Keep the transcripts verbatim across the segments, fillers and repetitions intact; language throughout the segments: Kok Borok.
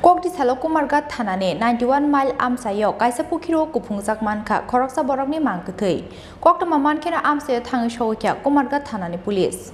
Kokdisalo Kumarghat thanani ninety one mile amchaio kaisa pukhiro kuphungjak mankha khoroksa borokni mang kwthwi. Koktwma mankheno amchaio thangwi sogwikha Kumarghat thanani police.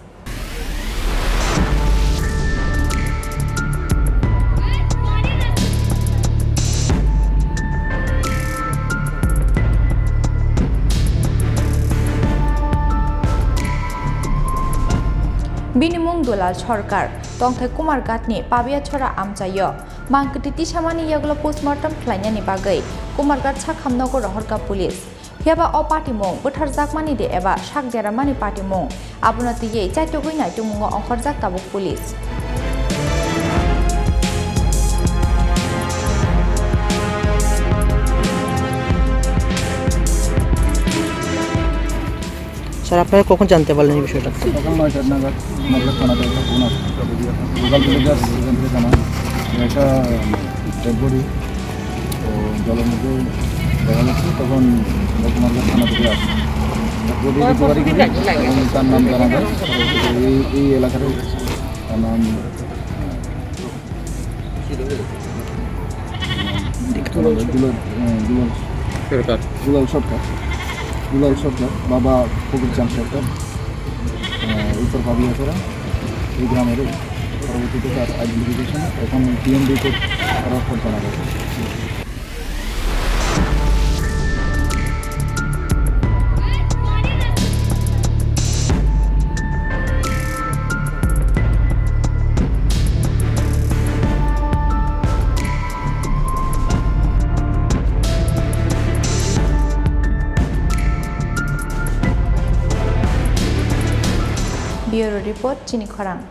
Bini mung Dulal Sarkar, tongthai Kumarghatni Pabiachora amchaio. Mang kwthwi tisamani yagulo postmortem khlainani bagwi Kumarghat sakham nogo rohorkha police. Phiya ba o patimung bwtharjakmani de eba sak deramani patimung, abono twiwi chaitugwi naitukmungo ongkhorjak tabuk police. Sir, আপনারা কখন জানতে পারলেন এই বিষয়টা? সকাল নয়টা নাগাদ কুমারঘাট থানাতে একটা ফোন আসে। লোকাল ভিলেজার এখান থেকে জানান যে একটা ডেড বডি তো জলের মধ্যে দেখা যাচ্ছে, তখন আমরা কুমারঘাট থানা থেকে আসি। ডেড বডি রিকভারি করি এবং তার নাম জানা যায়। এই, এই এলাকার তার নাম দুলাল, আহ, দুলাল সরকার। দুলাল সরকার। দুলাল সরকার, বাবা ফকির চাঁদ সরকার, আহ, উত্তর পাবিয়াছড়া, এই গ্রামেরই। পরবর্তীতে তার আইডেন্টিফিকেশন এখন ডিএম রিপোর্ট করার পর জানা গেছে। Bureau Report, Chini Khorang.